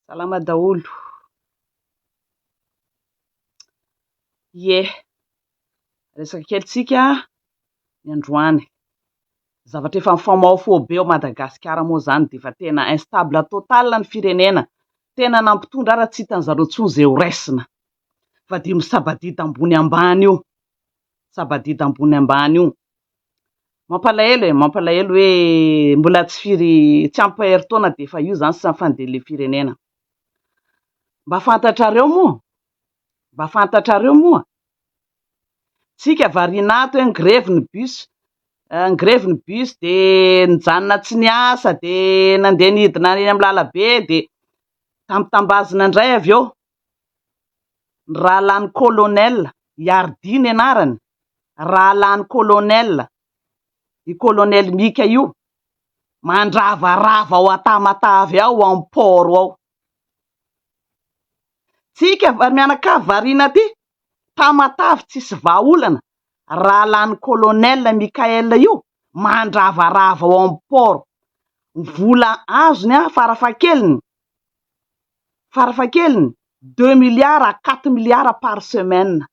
Salama daholo. Ie, resaka kely tsika ny androany. Zavatra efa mifamahofaho be ao Madagasikara moa izany dia efa tena instable total ny firenena. Tena na mpitondra ara tsy hitan'ny zareo intsony izay ho raisina. Fa dia misabadida ambony ambany io. Sabadida ambony ambany io. Mampalahelo e, mampalahelo hoe mbola tsy firy, tsy ampy herintaona dia efa io izany sisa ny fandehan'ilay firenena. Mba fantatrareo moa? Mba fantatrareo moa? Tsika variana ato hoe ni-grevy ny bus, ni-grevy ny bus dia nijanona tsy niasa dia nandeha nidina eny amin'ny lalabe dia tambitambazina indray avy eo. Ny rahalahin'ny colonel, i Hardy ny anarany, rahalahin'ny colonel, i colonel Mika io, mandravarava ao Tamatave ao amin'ny port ao. Tsika mianakavy variana aty, Tamatave tsisy vahaolana, rahalahin'ny colonel Mickaël io, mandravarava ao amin'ny port. Ny vola azony farafahakeliny, farafahakeliny deux milliards à quatre milliards par semaine.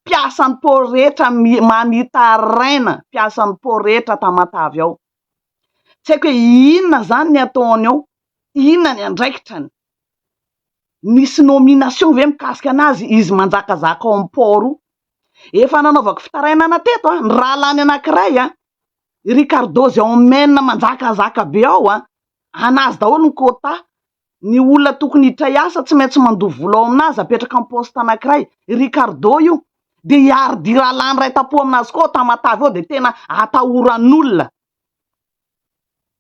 Mpiasan'ny port rehetra mamitaraina, mpiasan'ny port rehetra Tamatave ao. Tsy haiko hoe inona izany ny ataony ao, inona ny andraikitrany. Nisy nomination ve mikasika anazy izy manjakazaka ao amin'ny port io. Efa nanaovako fitarainana teto ny rahalahiny anankiray, i Ricardo izay ao amin'ny Maine manjakazaka be ao, anazy daholo ny quota. Ny olona tokony hiditra hiasa tsy maintsy mandoa vola ao aminazy apetraka amin'ny poste anankiray. I Ricardo io. Dia i Hardy rahalahiny iray tampo aminazy koa ao Tamatave ao dia tena atahoran'olona.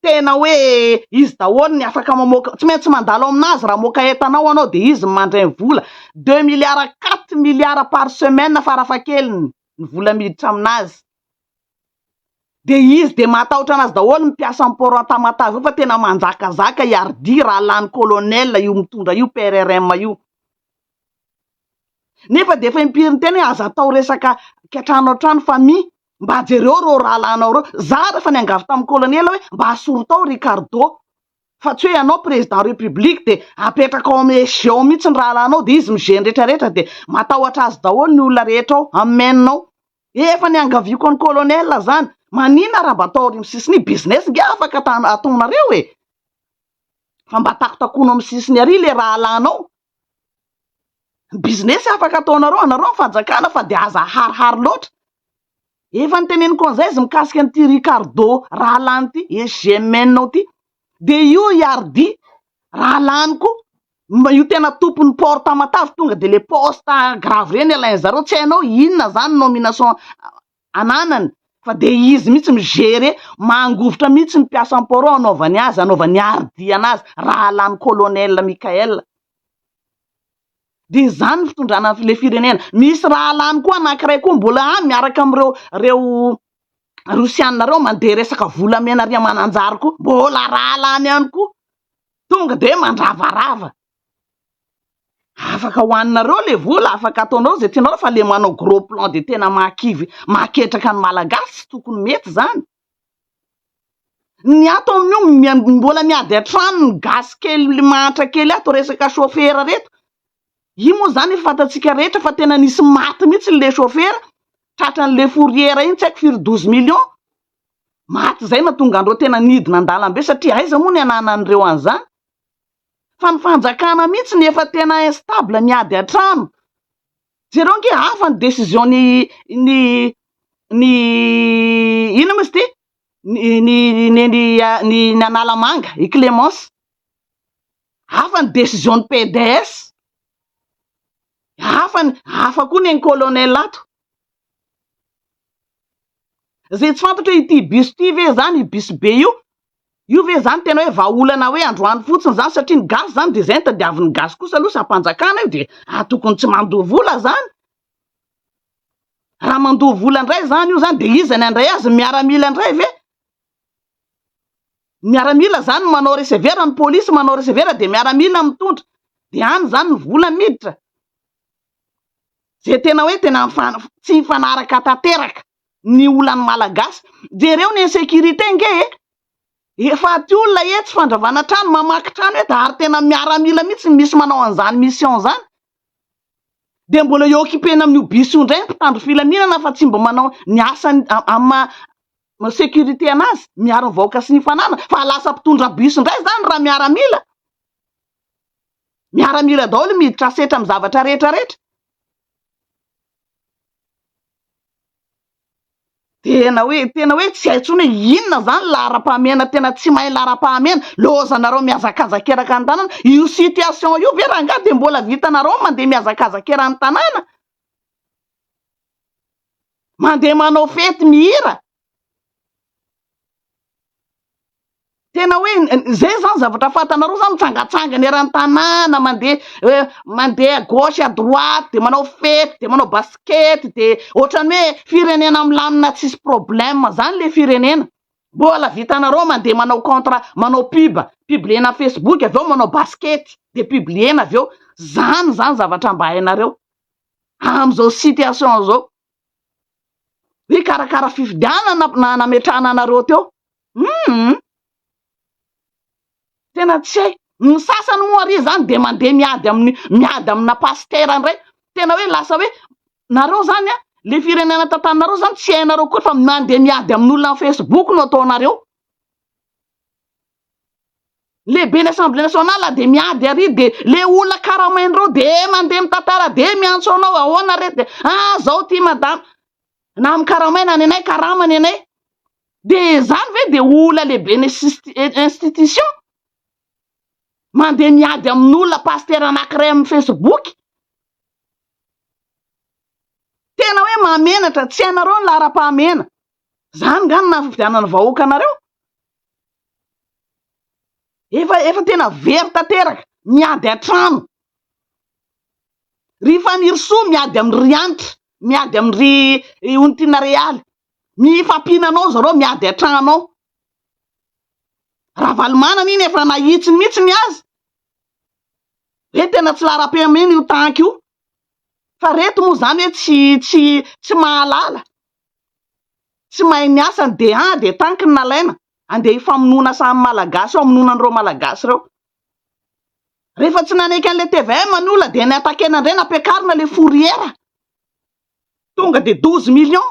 Tena hoe izy daholo ny afaka mamoaka, tsy maintsy mandalo aminazy raha hamoaka entana ao anao dia izy no mandray ny vola. Deux milliards quatre milliards par semaine farafahakeliny ny vola miditra aminazy. Dia izy dia mahatahotra anazy daholo ny mpiasan'ny port Antamatave io fa tena manjakazaka i Hardy rahalahin'ny colonel io mitondra io PRRM io. Nefa dia efa impiry niteny hoe aza atao resaka kiantrano an-trano fa mi mba jereo ireo rahalahinao ireo. Za ary efa niangavy tamin'ny colonel hoe mba asoro tao Ricardo fa tsy hoe ianao président république dia apetraka ao amin'ny SG ao mihitsy ny rahalahinao dia izy mi-gene rehetrarehetra dia matahotra azy daholo ny olona rehetra ao amin'ny main ao. Efa niangaviako an'i colonel zany, manina raha mba atao amin'ny sisiny business nge afaka ataonareo e! Fa mba takotakono amin'ny sisiny ary le rahalahinao, ny business afaka ataonareo, anareo ny fanjakana fa de aza aharihary loatra, efa niteneniko an'izay izy mikasika an'ity Ricardo rahalahiny ity, SGMN ao ity, de io i Hardy rahalahiny koa, Mba io tena tompon'ny port Tamatave tonga de le poste grave reny alain zareo tsy hainao inona zany nomination ananany fa de izy mihitsy mi gérer mangovitra mihitsy ny mpiasan'ny port ao anaovany azy anaovany hardi anazy rahalan'ny colonel Mickaël de zany ny fitondrana le firenena misy rahalany koa anakiray koa mbola any miaraka am'ireo reo rosianina reo mandeha resaka volamena ry Mananjary koa mbola rahalany ihany koa Tonga de mandravarava. Afaka hohaninareo le vola, afaka ataonareo ze tianareo fa le manao gros plan de tena mahakivy, mahaketraka ny malagasy tsy tokony mety zany. Ny ato amin'io mbola miady an-trano ny gasy kely mahantra kely ato resaka chauffeur reto. Io moa zany efa fantatsika rehetra fa tena nisy maty mihitsy le chauffeur tratran'le fourrière iny tsy haiko firy douze millions. Maty izay nahatonga an'ireo tena nidina an-dalambe satria aiza moa ny ananan'ireo an'izany? Fa ny fanjakana mihitsy no efa tena instable miady an-trano. Jereo ange hafa ny décision ny ny ny inona moa izy ity? Ny ny ny ny ny ny Analamanga, i Clémence. Hafa ny décision ny PDS. Hafa ny hafa koa ny an'i colonel ato. Izay tsy fantatro hoe ity bus ity ve izany io bus be io, io ve izany tena hoe vahaolana hoe androany fotsiny izany satria ny gasy izany dia izay no tadiavin'ny gasy kosa aloha sam-panjakana io dia ah tokony tsy mandoa vola izany. Raha mandoa vola indray izany io izany dia iza ny handray azy, ny miaramila indray ve? Ny miaramila izany manao receveur, ny polisy manao receveur dia miaramila mitondra, dia any izany ny vola miditra. Izay tena hoe tena tsy mifanaraka tanteraka ny olan'ny Malagasy. Jereo ny insécurité nge e! Faty olona etsy, fandravana trano, mamaky trano eto ary tena miaramila mihitsy no misy manao an'izany mission izany. Dia mbola i-occupena amin'io bus io indray ny mpitandro filaminana fa tsy mba manao ny asany amin'ny maha sécurité anazy, miaro ny vahoaka sy ny fananana fa lasa mpitondra bus indray izany raha miaramila. Miaramila daholo miditra setra amin'ny zavatra rehetra rehetra. Tena hoe tena hoe tsy hay intsony hoe inona zany laharam-pahamehana tena tsy mahay laharam-pahamehana, lozanareo mihazakazaka eraka ny tanàna, io situation io ve rangahy dia mbola vitanareo ny mandeha mihazakazaka eran'ny tanàna? Mandeha manao fety mihira? Tena hoe zay zany zavatra fantanareo zany mitsangatsangana eran'ny tanàna mandeha mandeha à gauche à droite de manao fety de manao basket de ohatran'ny hoe firenena milamina tsisy problème zany le firenena, mbola vitanareo mandeha manao contre manao pub, publier-na facebook avy eo manao basket de publier-na avy eo, zany zany zavatra mba hainareo am'zao situation zao, hikarakara fifidianana na nametrahana anareo teo. Humm! Tena tsy hay. Ny sasany moa ary zany dia mandeha miady amin'ny miady amina pasitera indray. Tena hoe lasa hoe nareo zany an, le firenena tantaninareo zany tsy hainareo akory fa mandeha miady amin'olona amin'ny facebook no ataonareo. Lehiben'ny assemblée nationale dia miady ary dia le olona karamain'ireo dia mandeha mitantara dia miantso anao ahoana re dia ah zao ty madama na amin'ny karamaina ny anay karama ny anay. Dia izany ve dia olona lehiben'ny institution? Mandeha miady amin'olona pasitera anankiray amin'ny facebook? Tena hoe mahamenatra, tsy hainareo ny laharam-pahamehana. Izany nga no nahafidianana vahoaka anareo? Efa efa tena very tanteraka, miady an-trano. Ry Fanirisoa miady amin'i ry Hanitra, miady amin'i ry Onitiana Realy. Mifampinana ao zareo miady an-trano ao. Ravalomanana iny efa nahitsiny mihitsy ny azy. Hoe tena tsy laharam-pahamehana io tanky io. Fa reto moa zany hoe tsy tsy tsy mahalala. Tsy mahay ny asany de an de tanky no nalaina. Andeha hifamonoana samy malagasy eo hamonoana an'ireo malagasy ireo. Rehefa tsy nanaiky an'ilay tvm ny olona dia ni-attaquer-na indray nampiakarina ilay fourrière. Tonga dia 12 millions.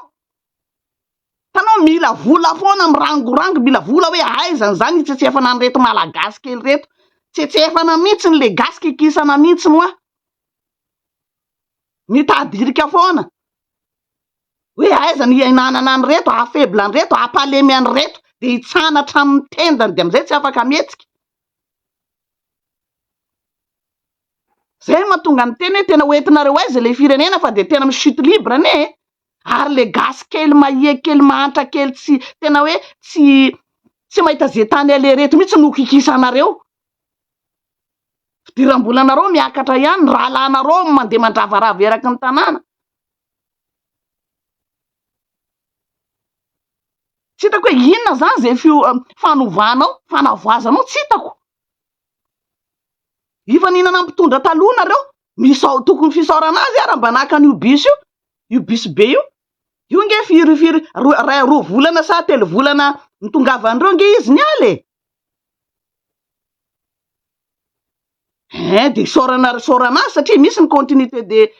Hitanao mila vola foana mirangorango, mila vola hoe aiza an'izany hitsetsefana an'ireto malagasy kely ireto. Tsetsefana mihitsy le gasy kikisana mihitsy hoa. Mitady irika foana. Hoe aiza ny hihinanana an'ireto, haha-faible an'ireto, hampalemy an'ireto. Dia hitsana hatramin'ny tendany dia amin'izay tsy afaka mihetsika. Zay mahatonga ny teny hoe tena hoentinareo aiza ilay firenena fa dia tena mi chute libre anie e! Ary le gasy kely mahia kely mahantra kely tsy tena hoe tsy tsy mahita ze tany aleha reto mihitsy no kikisanareo. Fidiram-bolanareo miakatra ihany, ny rahalahinareo mandeha mandravarava eraky ny tanàna. Tsy hitako hoe inona zany ze fio- fanovana ao, fanavoazana ao tsy hitako. Hifaninana amin'ny mpitondra taloha nareo, misao tokony fisaorana azy ara mba naka an'io bus io, io bus be io, io nge firy firy roa ray roa volana sa telo volana nitongavan'ireo nge izy niala e! Hein de isaorana isaorana azy satria misy ny continuité de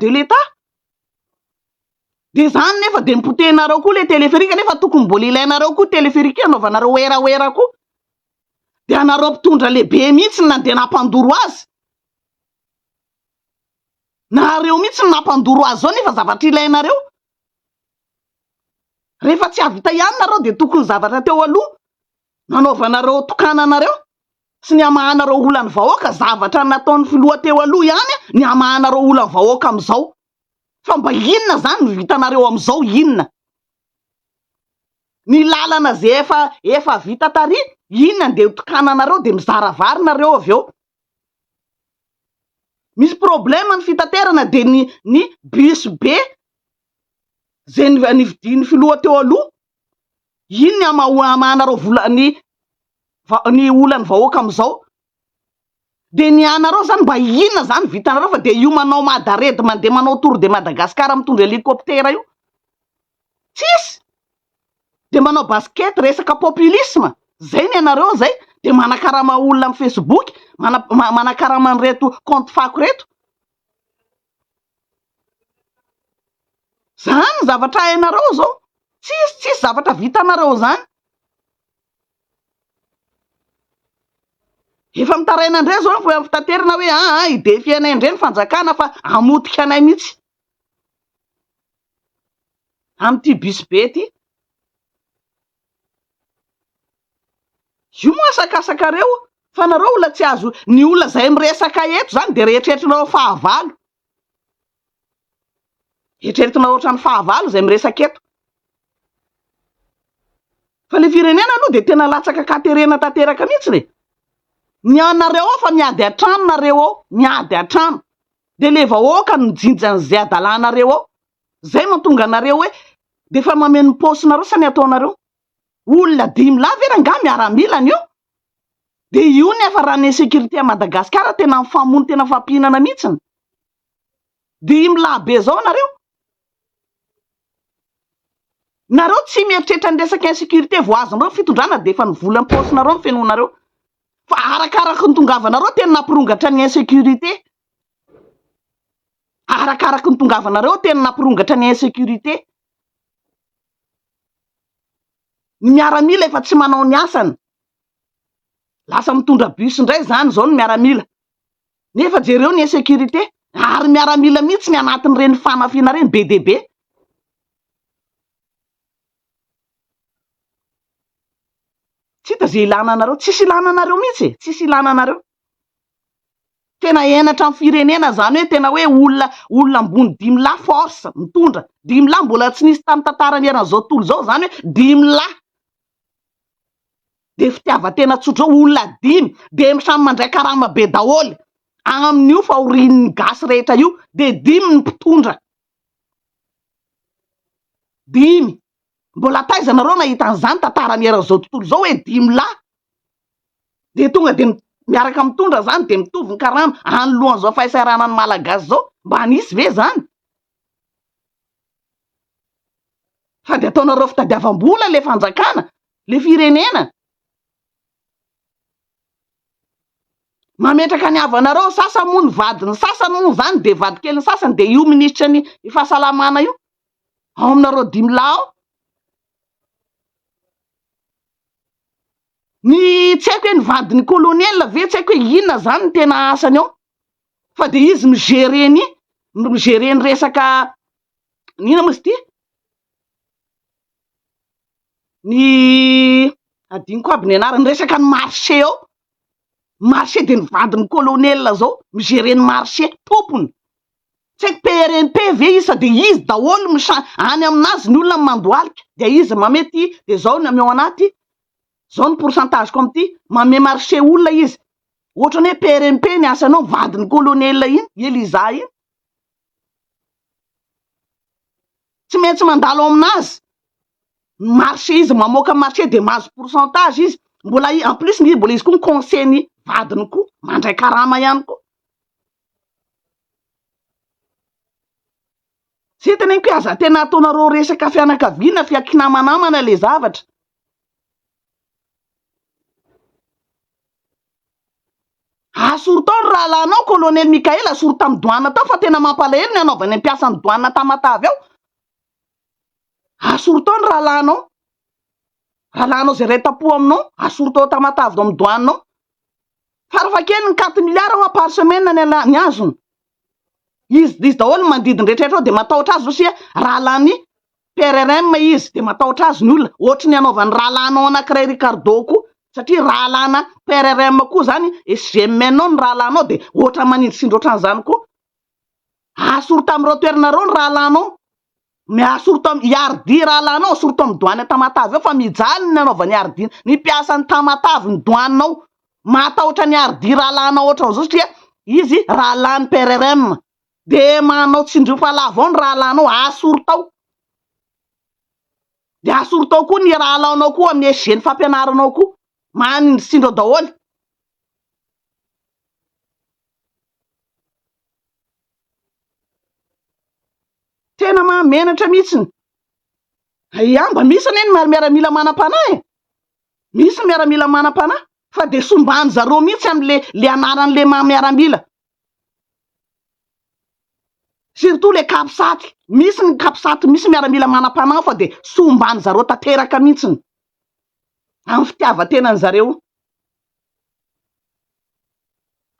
de l'etat, de zany nefa de nopotehinareo koa le téléphérique nefa tokony mbola ilainareo koa téléphérique anaovanareo werawera koa. Dia anareo mpitondra lehibe mihitsy no nandeha nampandoro azy. Nareo mihitsy no nampandoro azy zao nefa zavatra ilainareo. Rehefa tsy hahavita ihany nareo dia tokony zavatra teo aloha nanaovanareo tokananareo sy ny hamahanareo olan'ny vahoaka, zavatra nataon'ny filoha teo aloha ihany ny hamahanareo olan'ny vahoaka amin'izao. Fa mba inona zany no vitanareo amin'izao inona? Ny lalana ze efa efa vita tary inona ndeha ho tokananareo de mizara vary nareo avy eo. Misy problème ny fitaterana de ny ny bus be ze nividian'ny filoha teo aloha iny ny hamahanareo vola ny ny olan'ny vahoaka amizao. De ny anareo zany mba inona zany vitanareo fa de io manao madared mandeha manao tour de Madagascar mitondra hélicoptère io. Tsisy. De manao basket resaka populisme. Zay ny anareo zay de manakarama olona am facebook, manakarama an'ireto compte fako reto. Zany ny zavatra hainareo zao, tsisy tsisy zavatra vitanareo zany. Efa mitaraina indray zao ny amin'ny fitaterana hoe aa hi-defier anay indray ny fanjakana fa hamotika anay mihitsy amin'ity bus be ity. Io moa asakasakareo fa nareo olona tsy azo, ny olona izay miresaka eto zany dia rehetreretinareo fahavalo. Eritreretinao ohatran'ny fahavalo izay miresaka eto. Fa le firenena aloha dia tena latsaka an-katerena tanteraka mihitsy e. Ny anareo ao fa miady an-trano nareo ao, miady an-trano. Dia le vahoaka no mijinja an'izay adalanareo ao. Zay mahatonga anareo hoe dia efa mameno ny paosinareo sa ny ataonareo. Olona dimy lahy ve rangahy miaramila anio? Dia io ny hafaran'ny insécurité à Madagascar tena mifamono tena mifampihinana mihitsiny. Dimy lahy be zao nareo? Nareo tsy mieritreritra ny resaka insécurité vao azonareo ny fitondrana dia efa ny vola am-paosinareo no fenoinareo. Fa arakaraky ny tongavanareo tena nampirongatra ny insécurité. Arakaraky ny tongavanareo tena nampirongatra ny insécurité. Ny miaramila efa tsy manao ny asany. Lasa mitondra bus indray zany zao ny miaramila. Nefa jereo ny insécurité, ary miaramila mihitsy ny anatin'ireny fanafiana ireny be dia be. Tsy hita izay ilana anareo, tsisy ilana anareo mihitsy e, tsisy ilana anareo. Tena henatra amin'ny firenena izany hoe tena hoe olona olona ambony dimy lahy force mitondra, dimy lahy mbola tsy nisy tamin'ny tantaran'ny eran'izao tontolo izao izany hoe dimy lahy. Dia fitiavan-tena tsotra zao, olona dimy dia samy mandray karama be daholo amin'io fahorian'ny gasy rehetra io, dia dimy ny mpitondra, dimy, mbola taiza nareo nahita an'izany tantaran'ny eran'izao tontolo izao hoe dimy lahy dia tonga dia miaraka mitondra zany dia mitovy ny karama, anoloan'izao fahasahiranan'ny malagasy zao, mba nisy ve zany? Fa dia ataonareo fitadiavam-bola le fanjakana, le firenena. Mametraka ny havanareo, sasany moa ny vadin'ny sasany moa zany dia vadikelin'ny sasany dia io minisitry ny fahasalamana io ao aminareo dimy lahy ao. Ny tsy haiko hoe ny vadin'ny colonel ve tsy haiko hoe inona zany ny tena asany ao fa dia izy mi-gérer ny mi-gérer ny resaka inona moa izy ity? Ny adinoko aby ny anarany, resaka ny marché ao, marché dia ny vadin'ny colonel zao mi-gérer ny marché, tompony, tsy haiko PRMP ve izy sa dia izy daholo mi-cha- any aminazy ny olona mandohalika dia izy mamehy ty dia zao ny ameo anahy ty, zao ny pourcentage-ko amin'ity, mamehy marché olona izy, ohatran'ny hoe PRMP ny asany ao, vadin'ny colonel iny, Eliza iny. Tsy maintsy mandalo aminazy ny marché izy mamoaka marché de mahazo pourcentage izy, mbola en plus mbola izy koa mi-conseil ny vadiny koa, mandray karama ihany koa. Zay teneniko hoe aza tena ataonareo resaka fianakaviana, fiankinamanamana le zavatra. Asoro tao ny rahalahinao colonel Mickaël asoro tamin'ny douane tao fa tena mampalahelo ny hanaovany mpiasan'ny douane Tamatave ao. Asoro tao ny rahalahinao. Rahalahinao izay iray tampo aminao, asoro tao Tamatave ao amin'ny douane ao. Farafahakeliny quatre milliards hoa par semaine ny ala- ny azony. Izy izy daholo ny manodidina rehetra rehetra ao dia matahotra azy satria rahalahin'ny PRRM izy dia matahotra azy ny olona, ohatry ny anaovan'ny rahalahinao anankiray Ricardo koa satria rahalahina PRRM koa zany SGMN ao ny rahalahinao dia ohatran'ny manindritsindry ohatran'izany koa. Asory tamin'ireo toerana ireo ny rahalahinao, asory tamin'ny Iardi rahalahinao, asory tao amin'ny douane Tamatave ao fa mijaly ny nanaovan'i Iardi ny mpiasan'i Tamatave ny douane ao, matahotra an'i Iardi rahalahinao ohatran'izao satria izy rahalahin'ny PRRM. Dia manao tsindriom-pahalava ao ny rahalahinao, asory tao. Dia asory tao koa ny rahalahinao koa amin'ny SG ny fampianaranao koa. Manindritsindry ao daholo. Tena mahamenatra mihitsiny. Ia, mba misy anie ny miaramila manam-panahy e. Misy ny miaramila manam-panahy fa dia somban zareo mihitsy amle le anaran'le maha miaramila. Surtout le capsat, misy ny capsat misy miaramila manam-panahy fa dia somban zareo tanteraka mihitsiny amin'ny fitiavan-tenany zareo.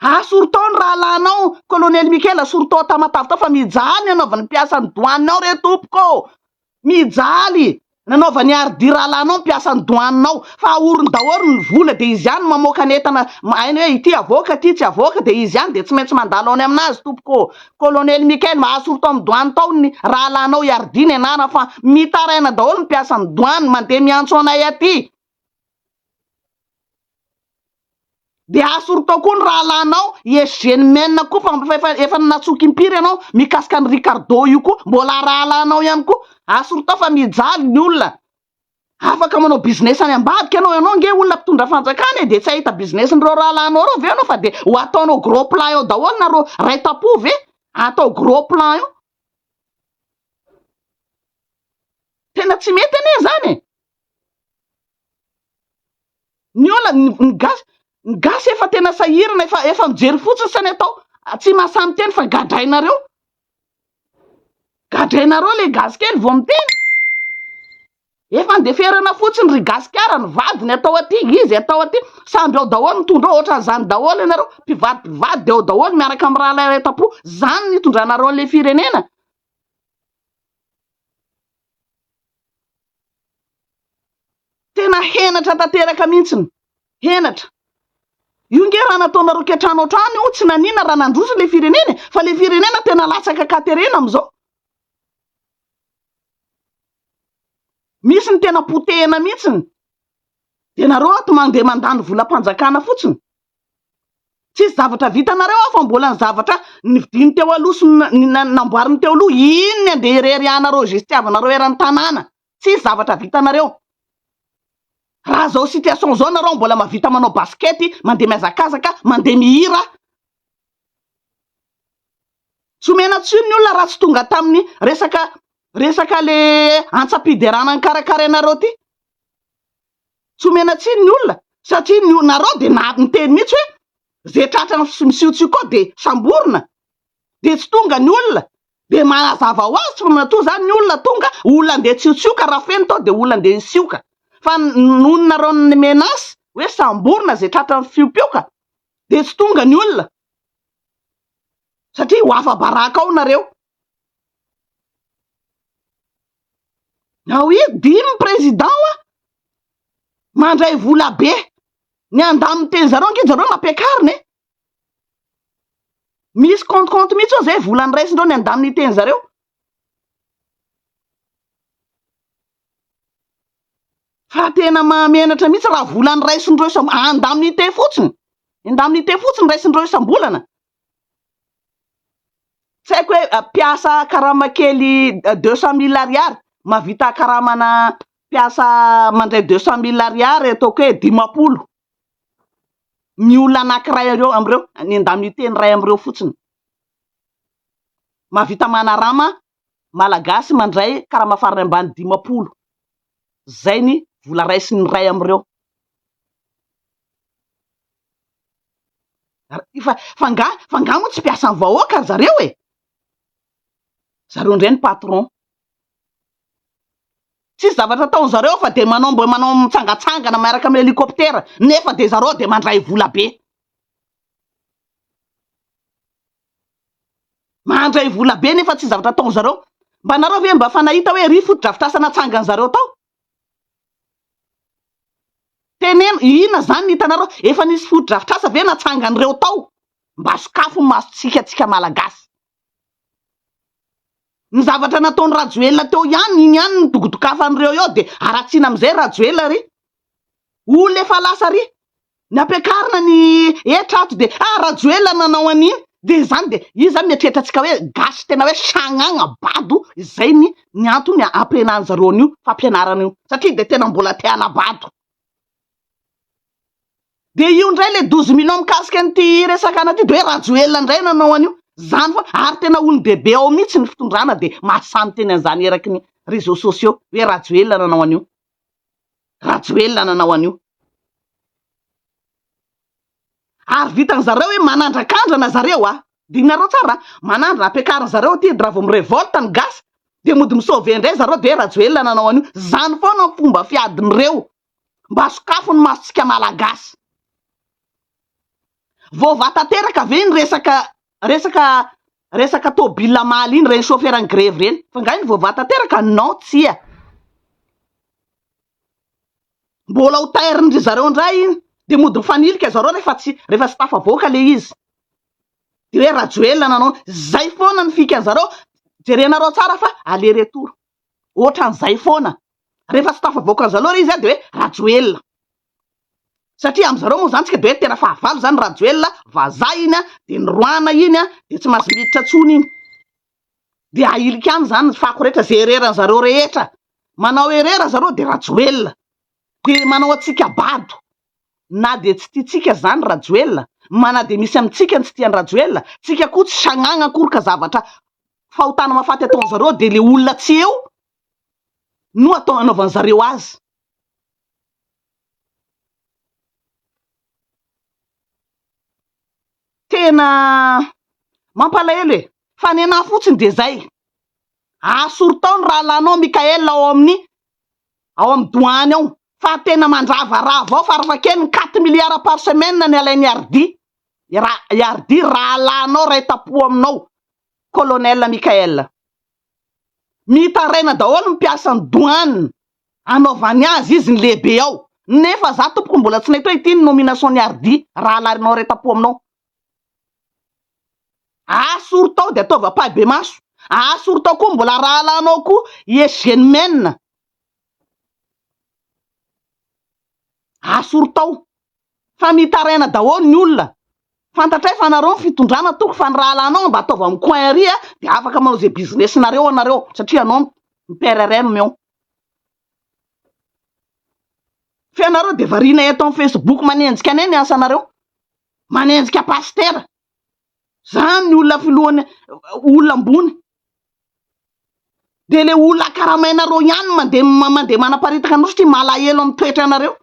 Asory tao ny rahalahinao Colonel Michael, asory tao Tamatave tao fa mijaly ny anaovan'ny mpiasan'ny douane ao re tompoko ô! Mijaly! Nanaovan'i Hardy rahalahinao ny mpiasan'ny douane ao fa ahorony daholo ny vola dia izy ihany no mamoaka ny entana hainy hoe ity avoaka ity tsy avoaka dia izy ihany dia tsy maintsy mandalo any aminazy tompoko ô! Colonel Michael, asory tao amin'ny douane tao ny rahalahinao i Hardy ny anarany fa mitaraina daholo ny mpiasan'ny douane mandeha miantso anay aty! Dia asory tao koa ny rahalahinao i SGNMN koa fa efa efa natsoky impiry ianao mikasika an'i Ricardo io koa mbola rahalahinao ihany koa asory tao fa mijaly ny olona afaka manao business any ambadika ianao ianao nge olona mpitondra fanjakana e dia tsy hahita business n'ireo rahalahinao ireo ve ianao fa dia ho ataonao gros plan eo daholo nareo ray tampo ve atao gros plan eo tena tsy mety anie zany e Ny olona, ny gasy, ny gasy efa tena sahirana, efa efa mijery fotsiny sa ny atao, tsy mahasahy miteny fa gadrainareo. Gadrainareo le gasy kely vao miteny. Efa andeferana fotsiny ry gasikara, ny vadiny atao aty, izy atao aty, samby ao daholo mitondra ao, ohatran'izany daholo ianareo, mpivady mpivady de ao daholo miaraka amin'ny rahalahy iray tampo, zany no itondranareo an'le firenena. Tena henatra tanteraka mihitsiny. Henatra. Io nge raha nataonareo kiantrano hatrany io tsy nanina raha nandroso le firenena e, fa le firenena tena latsaka ankaterena amizao. Misy ny tena potehina mihitsiny. De nareo ato mandeha mandany volam-panjakana fotsiny. Tsisy zavatra vitanareo ao fa mbola ny zavatra nividiany teo aloha sy ny namboariny teo aloha iny ny andeha ireharehanareo gestiavanareo eran'ny tanàna. Tsisy zavatra vitanareo. Raha zao situation zao nareo mbola mahavita manao basket, mandeha mihazakazaka, mandeha mihira. Tsy omena tsiny ny olona raha tsy tonga tamin'ny resaka resaka le antsam-piderana nikarakarainareo ty. Tsy omena tsiny ny olona satria ny nareo dia na niteny mihitsy hoe ze tratra misiotsioka ao dia samborina dia tsy tonga ny olona dia manazava ho azy tsy matoa zany ny olona tonga olona andeha tsiotsioka raha feno tao dia olona andeha hisioka fa noho nareo ny menace hoe samborina ze tratra mifiopioka dia tsy tonga ny olona satria ho afa-baraka ao nareo. Ah oui, dimy président hoa mandray vola be. Ny andaniny teny zareo ange zareo nampiakarina e. Misy compte compte mihitsy ao zay vola niraisindreo ny andaniny teny zareo. Fa tena mahamenatra mihitsy raha vola niraisindreo isam indemnité fotsiny. Indemnité fotsiny raisindreo isam-bolana. Tsy haiko hoe mpiasa karama kely 200 mille ariary mahavita karamana mpiasa mandray 200 mille ariary ataoko hoe 50 ny olona anankiray ireo amin'ireo ny indemnité ny iray amin'ireo fotsiny mahavita manarama malagasy mandray karama farany ambany 50 zay ny vola raisin'ny iray amin'ireo. Fa fa nga fa nga moa tsy mpiasan'ny vahoaka ry zareo e? Zareo indray ny patron. Tsisy zavatra ataon zareo fa dia manao mbo manao mitsangatsangana miaraka amin'ny hélicoptère nefa dia zareo dia mandray vola be. Mandray vola be nefa tsisy zavatra ataon zareo. Mba nareo ve mba efa nahita hoe ry fotodrafitrasa natsangan zareo tao? Teneno, inona izany ny hitanareo? Efa nisy fotodrafitrasa ve natsangan'ireo tao? Mba sokafo ny masontsika tsika Malagasy. Ny zavatra nataon'i Rajoelina teo ihany, iny ihany no dokodokafan'ireo eo dia haratsiana amin'izay Rajoelina ry. Olona efa lasa ry. Ny ampiakarina ny hetra ato dia ah Rajoelina nanao an'iny dia izany dia io izany mieritreritra antsika hoe gasy tena hoe sagnagna bado izay ny ny antony ampihenan'ny zareo an'io fampianarana io satria dia tena mbola te hanabado. Dia io indray le 12 millions mikasika an'ity resaka ana ity dia hoe Rajoelina indray nanao an'io. Izany foana ary tena olon-dehibe ao mihitsy ny fitondrana dia mahasahy miteny an'izany eraky ny réseaux sociaux hoe Rajoelina nanao an'io. Rajoelina nanao an'io. Ary vitan zareo hoe manandrakandrana zareo a! Dininareo tsara a! Manandrana ampiakarin zareo aty raha vao mi-revolte ny gasy dia mody mi-sauver indray zareo dia hoe Rajoelina nanao an'io. Zany foana ny fomba fiadin'ireo. Mba sokafo ny masontsika malagasy. Voavaha tanteraka ve iny resaka resaka resaka tôbila omaly iny, ireny chauffeur ny-grevy ireny? Fa nga iny voavaha tanteraka? Non, tsia. Mbola ho tairin-dry zareo indray iny, dia mody mifanilika zareo rehefa tsy rehefa tsy tafavoaka le izy. Dia hoe Rajoelina nanao, zay foana ny fikan-zareo, jerenareo tsara fa aller retour. Ohatran'izay foana. Rehefa tsy tafavoakan-zareo le izy dia hoe Rajoelina. Satria amin'zareo moa zany tsika dia hoe tena fahavalo zany Rajoelina, vazaha iny an, dia ny Rwana iny an, dia tsy mahazo miditra intsony iny. Dia ahilika any zany ny fako rehetra, ze erreur zareo rehetra. Manao erreur zareo dia Rajoelina. Dia manao antsika bado. Na dia tsy tiantsika zany Rajoelina, ma na dia misy amintsika ny tsy tia an-dRajoelina, tsika koa tsy sagnagna akory ka zavatra fahotana mahafaty ataon'zareo dia le olona tsy eo no atao anaovan'zareo azy. Tena mampalahelo e! Fa nenah fotsiny dia zay. Asory tao ny rahalahinao Mickaël ao amin'ny ao amin'ny doany ao fa tena mandravarava ao farafahakeliny quatre milliards par semaine ny alain'i Hardy. I Hardy rahalahinao ray tampo aminao Colonel Mickaël. Mitaraina daholo ny mpiasan'ny douane anaovany azy izy ny lehibe ao nefa za tompoko mbola tsy nahita hoe ity ny nomination ny Hardy rahalahinao ray tampo aminao. Asory tao dia ataovy ampahibemaso. Asory tao koa mbola rahalahinao koa i Eugène Asory tao. Fa mitaraina daholo ny olona. Fantatray fa nareo ny fitondrana toko fa ny rahalahinao mba ataovy amin'ny coin ary a dia afaka manao izay business nareo anareo satria anao ny PRRM eo. Fa ianareo dia variana eto amin'ny facebook manenjika anay ny asanareo. Manenjika pasitera. Zany ny olona filohany olona ambony. Dia le olona karamainareo ihany mandeha mandeha manaparitaka anareo satria malahelo amin'ny toetranareo.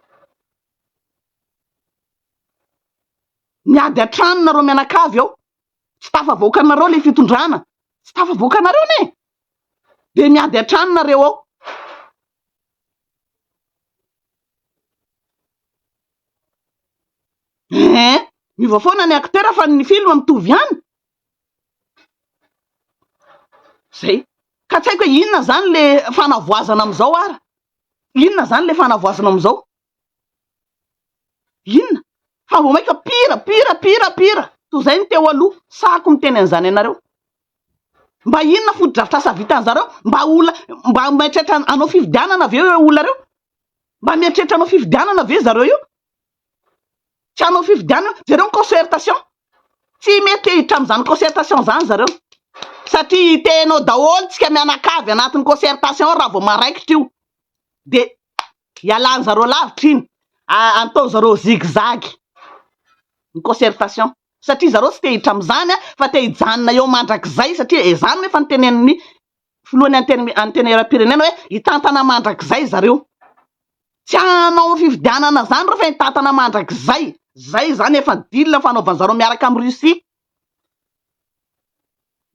Miady an-trano nareo mianakavy ao. Tsy tafavoakanareo le fitondrana. Tsy tafavoakanareo anie. Dia miady an-trano nareo ao. Hein, miova foana ny acteur fa ny film mitovy ihany. Zay. Ka tsy haiko hoe inona zany le fanavoazana amizao ara. Inona zany le fanavoazana amizao? Inona? Fa vao maika pire, pire, pire, pire. Toy izay ny teo aloha. Sahako miteny an'izany anareo. Mba inona fotodrafitrasa vitan'zareo? Mba olona, mba mieritreritra hanao fifidianana ve ireo olona ireo? Mba mieritreritra hanao fifidianana ve zareo io? Tsy hanao fifidianana, jereo ny concertation. Tsy mety hiditra amin'izany concertation izany zareo. Satria hiteny ao daholo tsika mianakavy anatin'ny concertation raha vao maraikitra io. Dia ialan'zareo lavitra iny. Ataon'zareo zig zag ny concertation. Satria zareo tsy te hiditra amin'izany fa te hijanona eo mandrakizay satria izany no efa notenenin'ny filohan'ny antenimierampirenena hoe hitantana mandrakizay zareo. Tsy hanao fifidianana zany reo fa hitantana mandrakizay. Zay zany efa deal fanaovan zareo miaraka am Russie.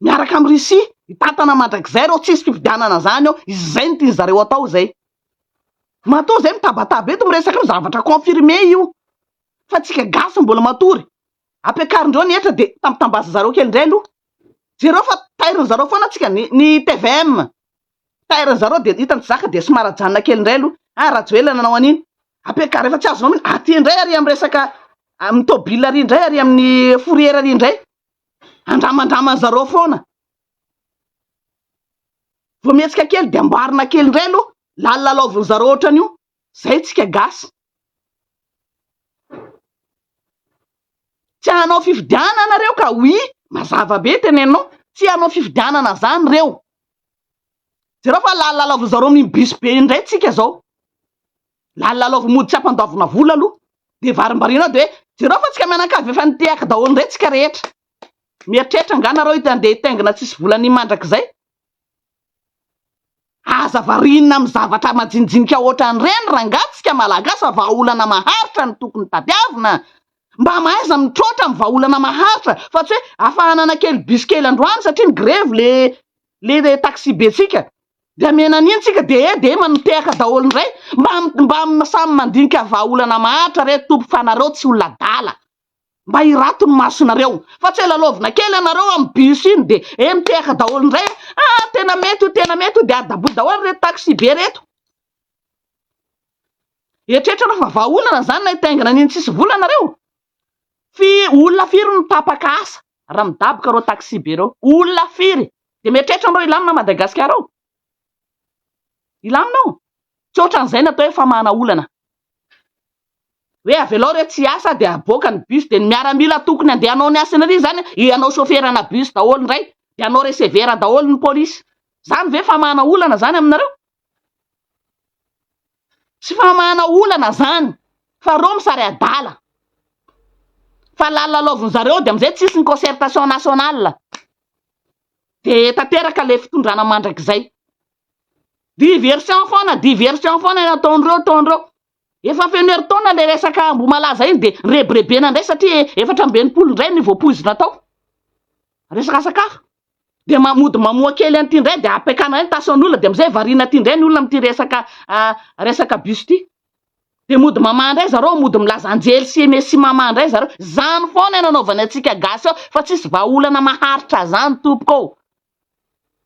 Miaraka am Russie hitantana mandrakizay reo tsisy fifidianana zany eo. Izay no tian zareo atao zay. Matoa zay mitabataba eto miresaka io zavatra confirmé io. Fa tsika gasy mbola matory. Ampiakarindreo ny hetra de tambitambaza zareo kely ndray aloha. Jereo fa tairin zareo foana tsika ny ny tvm. Tairin zareo dia hitany tsy zaka dia somary ajanona kely indray aloha. Ah Rajoelina nanao an'iny. Ampiakaro rehefa tsy azonao mihitsy. Aty indray ary amin'ny resaka amin'ny tôbila ary indray ary amin'ny fourrière ary indray. Andramandraman zareo foana. Vao mihetsika kely dia amboarina kely indray aloha. Lalilalaovin zareo ohatran'io. Zay tsika gasy. Tsy hanao fifidianana reo ka oui mazava be teneninao tsy hanao fifidianana zany reo jereo fa lalilalaovin zareo amin'iny bus be iny ndray tsika zao lalilalaovin mody tsy ampandoavina vola aloha de varimbariana ao de jereo fa tsika mianakavy efa nitehaka daholo ndray tsika rehetra mieritreritra nga nareo handeha hitaingina tsisy vola ny mandrakizay Aza variana amin'ny zavatra majinijinika ohatran'ireny rangaha tsika malagasy fa vahaolana maharitra no tokony tadiavina. Mba mahaiza mitroatra amin'ny vahaolana maharitra fa tsy hoe afahanana kely bus kely androany satria migrevy le le taxi be tsika de amena an'iny tsika de eh de manotehaka daholo indray. Mba mba samy mandinika vahaolana maharitra re tompoko fa nareo tsy olona adala. Mba hirato ny masonareo fa tsy hoe lalaovina kely ianareo amin'ny bus iny de eh mitehaka daholo indray ah tena mety io tena mety io de adaboy daholo reto taxi be reto. Eritreritra fa vahaolana zany na hitaingina an'iny tsisy vola nareo? Fi olona firy no tapaka asa raha midaboka reo taxi be reo? Olona firy? De mieritreritra anareo hilamina Madagasikara ao? Hilamina ao? Tsy ohatran'izay ny atao hoe famahana olana. Hoe avelao reo tsy hiasa de aboaka ny bus de ny miaramila tokony andeha hanao ny asany ary zany hanao chauffeur-na bus daholo indray de hanao receveur daholo ny polisy. Zany ve famahana olana zany aminareo? Tsy famahana olana zany fa reo misary adala. Fa lalalaovin zareo de amizay tsisy ny concertation nationale. De tanteraka le fitondrana mandrakizay. Diversion foana, diversion foana ny ataondreo ataondreo. Efa feno herintaona le resaka Ambohimalaza iny de rebirebena indray satria 64 indray ny voapoizina tao. Resaka sakafo. Dia mody mamoha kely an'ity indray dia ampiakana indray ny tasan'olona dia amin'izay variana aty indray ny olona amin'ity resaka resaka bus ity. Dia mody mamaha indray zareo, mody milaza anjely sy messie mamaha indray zareo. Izany foana no anaovany antsika gasy ao fa tsisy vahaolana maharitra zany tompoko ô.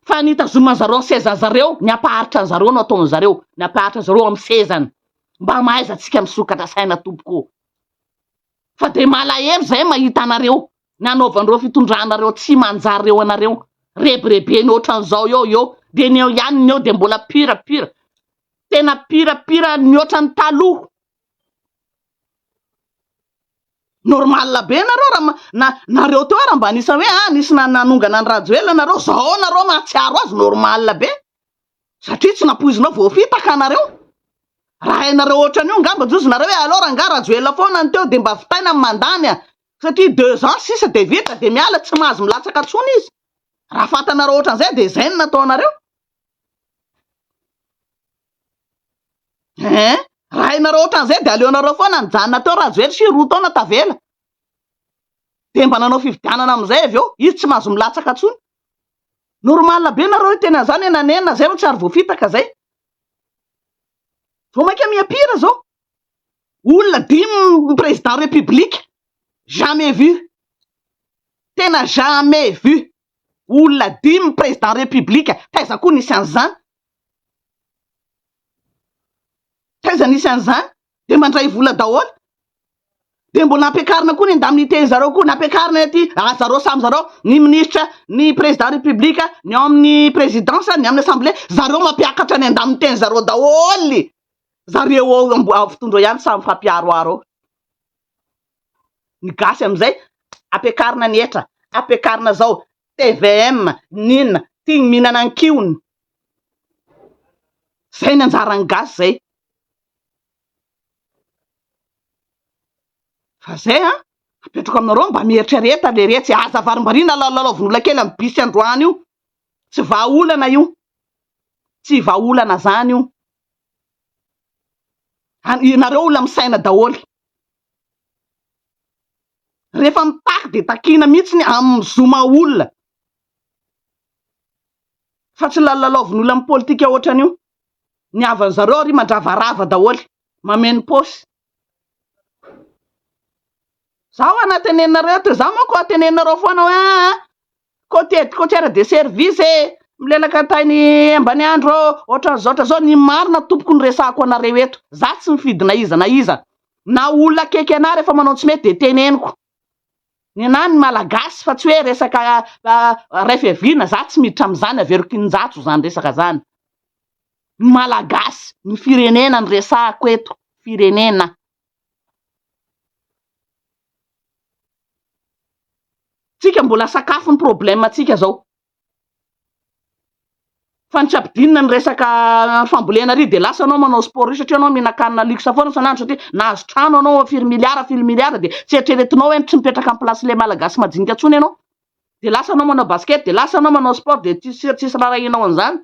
Fa ny hitazoman'zareo ny sezan'zareo, ny hampaharitra an'zareo no ataon'zareo, ny hampaharitra an'zareo amin'ny sezany. Mba mahaiza antsika misokatra saina tompoko ô. Fa dia malahelo zay mahita anareo. ny hanaovan'ireo fitondrana ireo tsy manjary ireo anareo, rebirebeny ohatran'izao eo eo, dia ny eo ihany ny eo dia mbola pire pire, tena pire pire mihoatra ny taloha. Normal be nareo raha na nareo teo ary mba anisan'ny hoe ah nisy nanongana an'i Rajoelina nareo, zao nareo mahatsiaro azy normal be. Satria tsy nampoizinao voafitaka nareo. Raha hainareo ohatran'io angamba jozy nareo hoe alors angaha Rajoelina foana ny teo dia mba vitaina ny mandany a. Satria deux ans sisa dia vita dia miala tsy mahazo milatsaka intsony izy. Raha fantanareo ohatran'izay dia izay no nataonareo. Hein? Raha hainareo ohatran'izay dia aleonareo foana nijanona teo Rajoelina sy 2 taona tavela. Dia mba nanao fifidianana amin'izay avy eo, izy tsy mahazo milatsaka intsony. Normal be nareo hiteny an'izany hoe nanenina zay ro tsy ary voafitaka zay. Vao maika miha pire zao. Olona dimy président république. Jamais vu. Tena jamais vu. Olona dimy président république. Taiza koa nisy an'izany? Taiza nisy an'izany? Dia mandray vola daholo. Dia mbola nampiakarina koa ny indemnité zareo koa, nampiakarina aty, ah zareo samy zareo, ny ministra, ny président république, ny ao amin'ny présidence, ny amin'ny assemblée, zareo mampiakatra ny indemnité zareo daholo. Zareo ao ambo- fitondra ihany samy mifampiharoharo ao. Ny gasy amin'izay ampiakarina ny hetra, ampiakarina zao, tvm, n'inona, tia ny mihinana ny kihony. Zay ny anjaran'ny gasy zay. Fa zay an, apetrako aminareo mba mieritrereta leretsy, aza varimbariana lalalaovin'olona kely amin'ny bus androany io, tsy vahaolana io, tsy vahaolana zany io, ianareo olona misaina daholo, rehefa mitaky dia takiana mihitsy ny amin'ny zo maha olona, fa tsy lalalaovin'olona amin'ny politika ohatran'io. Ny havan zareo ary mandravarava daholo, mameno paosy. Zaho ana teneninareo eto, zaho manko teneninareo foana hoe aa côté côtière de service e, milelaka tany ambaniandro ohatran'izao ohatran'izao, ny marina tompoko no resahako anareo eto, za tsy mifidy na iza na iza, na olona akaiky anah rehefa manao tsy mety de teneniko, ny anah ny malagasy fa tsy hoe resaka ray fiaviana, za tsy miditra amin'izany averiko injatso zany resaka zany. Ny Malagasy, ny firenena no resahako eto, firenena. Tsika mbola sakafo ny problème tsika zao. Fa ny tsy ampidinina ny resaka fambolena ary de lasa anao manao sport io satria anao mihinan-kanina luxe foana isan'andro satria nahazo trano anao firy milliards firy milliards de tsy eritreretinao hoe tsy mipetraka amin'ny place le Malagasy majinika intsony ianao. De lasa anao manao basket de lasa anao manao sport de tsisy tsisy rarahianao an'izany.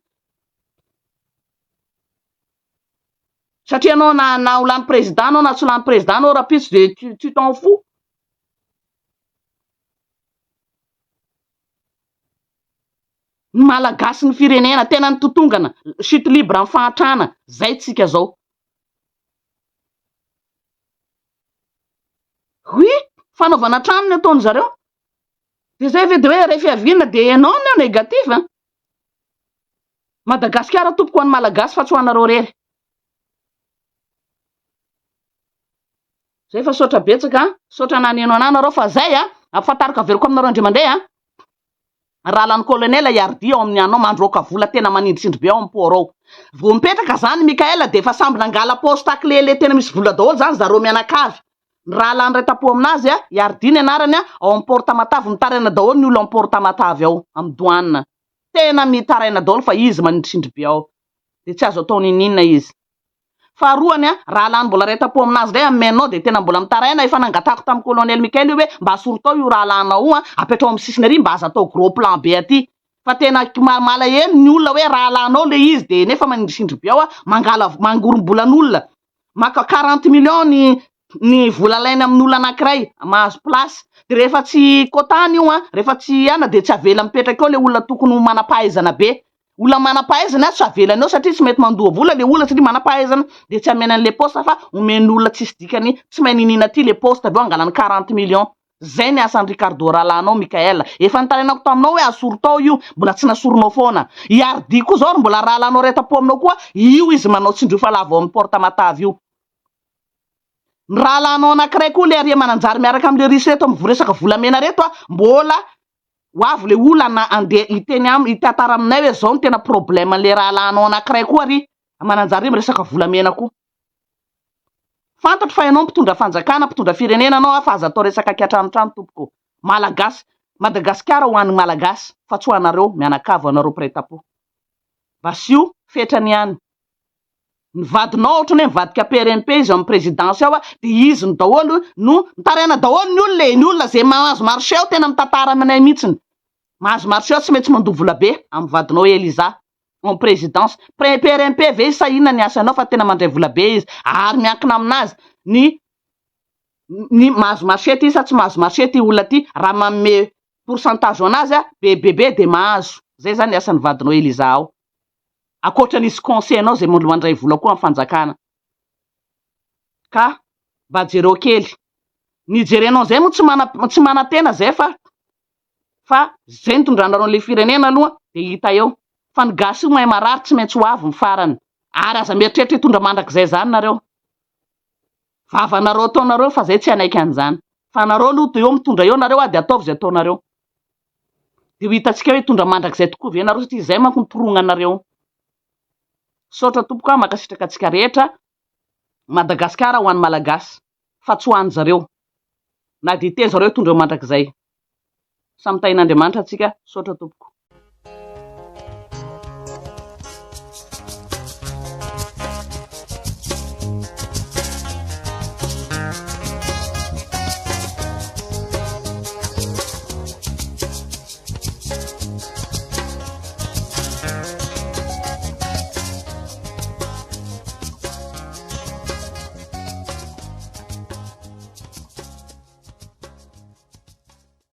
Satria anao na na ho lany président anao na tsy ho lany président anao rahampitso de tu tu t'en fous. Ny Malagasy ny firenena tena nitotongana, chute libre amin'ny fahantrana, zay tsika zao. Oui, fanaovana trano ny ataon zareo. De zay ve de hoe ray fiaviana de enao no négatif a? Madagasikara tompoko ho an'ny Malagasy fa tsy ho anareo rery. Zay fa saotra betsaka a, saotra naneno anah nareo fa zay a, ampafantariko averiko aminareo indray mandeha a, Ralan'ny colonel i Hardy ao amin'ny anao mandroaka vola tena manindritsindry be ao amin'ny port ao. Vao mipetraka zany Mickaël dia efa samby nangala poste clé le tena misy vola daholo zany zareo mianakavy. Ny rahalahy niray tampo aminazy a, i Hardy ny anarany a, ao amin'ny port Tamatave mitaraina daholo ny olona ao amin'ny port Tamatave ao, amin'ny douane. Tena mitaraina daholo fa izy manindritsindry be ao. Dia tsy azo atao niniana izy. Faharoany a, raha lany mbola iray tampo aminazy indray amin'ny main-nao dia tena mbola mitaraina, efa nangatahako tamin'ny colonel Mickaël io hoe mba asory tao io rahalahinao io a, apetraho amin'ny sisiny ary mba aza atao gros plan be aty fa tena malahelo ny olona hoe rahalahinao le izy dia nefa manindrisindry be ao a, mangala mangorom-bolan'olona, maka 40 millions ny ny vola alainy amin'olona anankiray mahazo place, dia rehefa tsy quota-ny io a, rehefa tsy ana dia tsy avela mipetraka eo le olona tokony ho manam-pahaizana be. Olona manam-pahaizana tsy avelany eo satria tsy mety mandoa vola le olona satria manam-pahaizana dia tsy amena an'le poste fa omeny olona tsisy dikany tsy mahay niniana aty le poste avy eo angalany 40 millions. Zay ny asan'i Ricardo rahalahinao Mickaël. Efa nitarainako taminao hoe asory tao io, mbola tsy nasorinao foana. I Hardy koa zao ary mbola rahalahinao iray tampo aminao koa, io izy manao tsindrio fa lavo ao amin'ny porte Tamatave io. Ny rahalahinao anankiray koa le Ariamananjary miaraka amin'le riche reto amin'ny resaka volamena reto a, mbola Ho avy le olana andeha hiteny am hitantara aminay hoe zao no tena problème anle rahalahinao anakiray koa ary mananjary miresaka volamena koa. Fantatro fa ianao mpitondra fanjakana mpitondra firenena anao fa aza atao resaka kiantranotrano tompoko. Malagasy Madagasikara ho an'ny Malagasy fa tsy ho anareo mianakavy ho anareo mpiray tampo. Basio fetrany ihany. Ny vadinao ohatrany hoe mivadika PRMP izy ao amin'ny présidence ao dia izy no daholo no mitaraina daholo ny olona e, ny olona izay mahazo marché ao tena mitantara aminay mihitsiny, mahazo marché ao tsy maintsy mandoa vola be amin'ny vadinao Eliza ao amin'ny présidence, PRMP ve izy sa inona ny asany ao fa tena mandray vola be izy ary miankina aminazy ny ny mahazo marché ty sa tsy mahazo marché ty olona ty raha manome pourcentage ho anazy be be be dia mahazo, zay zany ny asan'ny vadinao Eliza ao. Ankoatra nisy conseil anao zay mandray vola koa am fanjakana ka mba jereo kely ny jerenao zay moa tsy mana tsy manantena zay fa fa zay nitondranareo anle firenena aloha de hita eo fa ny gasy io mahay marary tsy maintsy ho avy ny farany ary aza mieritreritra hitondra mandrakizay zany nareo vavanareo ataonareo fa zay tsy hanaiky an'izany fa nareo aloha de eo mitondra eo nareo de ataovy zay ataonareo Dia ho hitantsika hoe hitondra mandrakizay tokoa ve nareo satria izay manko ny torognanareo. Misaotra tompoko a, mankasitraka antsika rehetra. Madagasikara ho an'ny Malagasy fa tsy ho an'ny zareo. Na dia hiteny zareo hitondra eo mandrakizay. Samy tahin'Andriamanitra antsika. Misaotra tompoko.